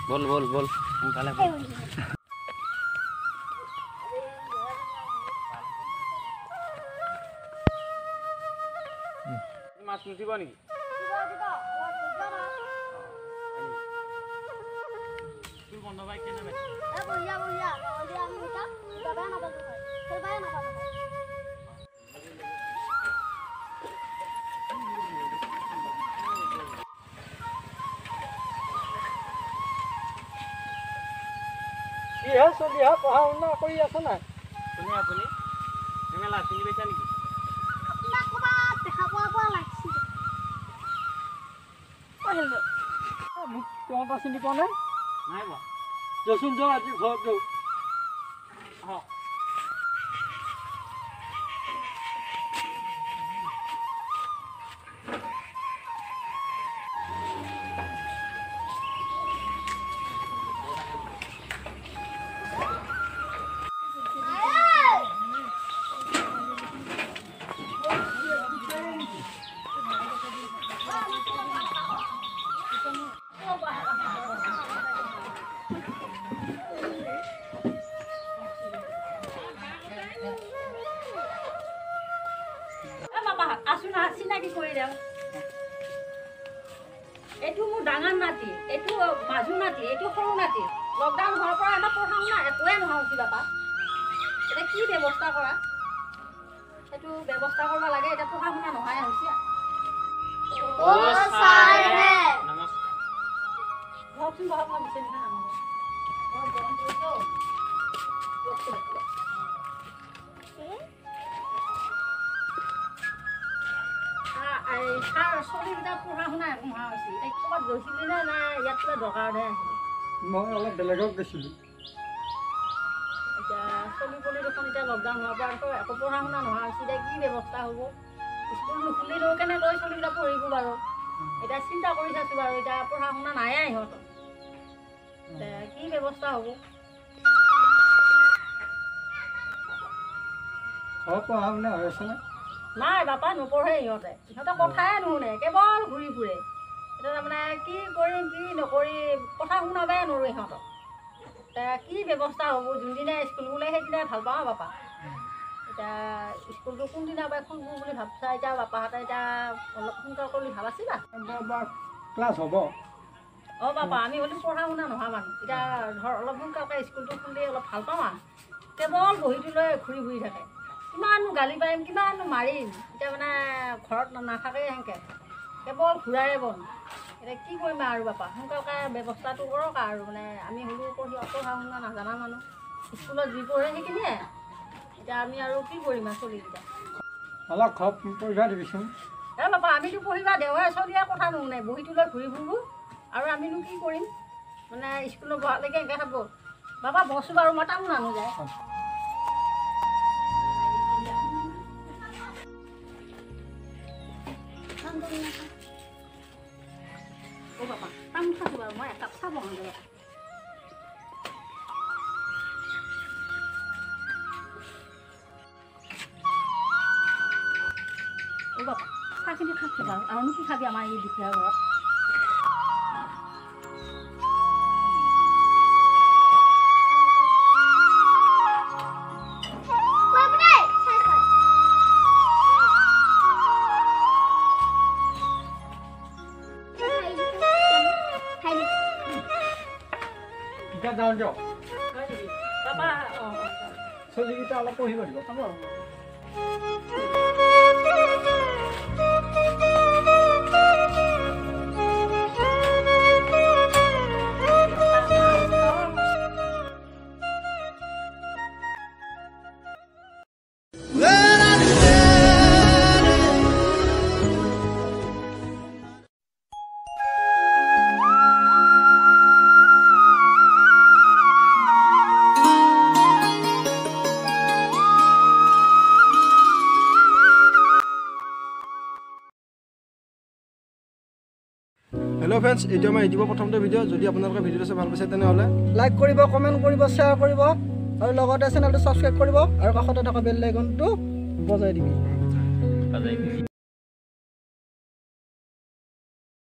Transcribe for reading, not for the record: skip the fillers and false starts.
বল বল বল সোনকালে বল। মাছ নুঠিব নেকি? কিহে চলিহা পঢ়া শুনা কৰি আছে নাই? কোনে আপুনি? মেলা চিনি পাইছা নেকি? আপোনাক ক'ৰবাত দেখা পোৱা পোৱা লাগিছিল। মোক তহঁতৰ চিনি পোৱা নাই? নাই পোৱা। যচোন যাওঁ আজি ঘৰত যাওঁ। অঁ। চিনাকি কৰি দিওঁ। এইটো মোৰ ডাঙৰ নাতি, এইটো মাজু নাতি, এইটো সৰু নাতি। লকডাউন হোৱাৰ পৰা আমাৰ পঢ়া শুনা একোৱে নোহোৱা হৈছে বাপা। এতিয়া কি ব্যৱস্থা কৰা, সেইটো ব্যৱস্থা কৰিব লাগে। এতিয়া পঢ়া শুনা নোহোৱাই হৈছে। বহকচোন বহক, মই বিচনীখন আনো। বৰ গৰম পৰিছে। ছাৰ, ছোৱালীকেইটা পঢ়া শুনা একো নোহোৱা হৈছে। এতিয়া ক'ৰবাত গৈছিলি নে নাই? ইয়াত কিবা দৰকাৰতহে আহিলি? মই অলপ বেলেগত গৈছিলোঁ। এতিয়া চলি পলি দেখোন এতিয়া লকডাউন হোৱাৰ পৰা একো পঢ়া শুনা নোহোৱা হৈছে। এতিয়া কি ব্যৱস্থা হ'ব? স্কুল নুখুলিলেও কেনেকৈ ছোৱালীকেইটা পঢ়িব বাৰু? এতিয়া চিন্তা কৰি চাইছোঁ বাৰু, এতিয়া পঢ়া শুনা নাইয়ে সিহঁতৰ। এতিয়া কি ব্যৱস্থা হ'ব? ঘৰত পঢ়া শুনা হৈ আছেনে? নাই বাপা, নপঢ়ে সিহঁতে। সিহঁতে কথাই নুশুনে, কেৱল ঘূৰি ফুৰে। এতিয়া তাৰমানে কি কৰিম কি নকৰিম, কথা শুনাবই নোৱাৰোঁ সিহঁতক। এতিয়া কি ব্যৱস্থা হ'ব? যোনদিনা স্কুল খোলে সেইদিনাই ভাল পাওঁ বাপা। এতিয়া স্কুলটো কোনদিনা পাই খুলিব বুলি ভাবছা? এতিয়া বাপাহঁতে এতিয়া অলপ সোনকাল কৰিলে ভাল আছিল। ক্লাছ হ'ব। অঁ বাপা, আমি হ'লেও পঢ়া শুনা নোহোৱা মানুহ। এতিয়া ধৰ অলপ সোনকালকৈ স্কুলটো খুলিলে অলপ ভাল পাওঁ। আৰু কেৱল বহীটো লৈ ঘূৰি ফুৰি থাকে। কিমাননো গালি পাৰিম, কিমাননো মাৰিম। এতিয়া মানে ঘৰত নাথাকেই সেনেকৈ, কেৱল ঘূৰাৰে বন। এতিয়া কি কৰিম আৰু বাপা? সোনকালকৈ ব্যৱস্থাটো কৰক আৰু। মানে আমি হ'লেও পঢ়া শুনা নাজানা মানুহ, স্কুলত যি পঢ়ে সেইখিনিয়ে। এতিয়া আমি আৰু কি কৰিম আৰু ছোৱালীকেইটা? অলপ ঘৰত পঢ়িব দিবিচোন। এই বাপা, আমিতো পঢ়িবা দেওহে, ছোৱালীয়ে কথা নুশুনে, বহীটো লৈ ঘূৰি ফুৰোঁ। আৰু আমিনো কি কৰিম? মানে স্কুলত বহালৈকে এনেকৈ থাকব। বাবা বছো বাৰু, মই তামোল আনো যায়। অ' বাপা, তামোল খাইছোঁ বাৰু, মই একাপ চাহ বনাওঁ বাপা। অ' বাপা, চাহখিনি খাইছোঁ বাৰু, আৰুনো কি খাবি আমাৰ এই দুখীয়া ঘৰত? যাওঁ দিয়ক। ছোৱালীকেইটা অলপ পঢ়িব দিব। হ'ব। হেল্ল' ফ্ৰেণ্ডছ, এইটো আমাৰ ইউটিউবৰ প্ৰথমটো ভিডিঅ'। যদি আপোনালোকে ভিডিঅ'টো চাই ভাল পাইছে তেনেহ'লে লাইক কৰিব, কমেণ্ট কৰিব, শ্বেয়াৰ কৰিব আৰু লগতে চেনেলটো ছাবস্ক্ৰাইব কৰিব আৰু কাষতে থকা বেল আইকনটো বজাই দিবি।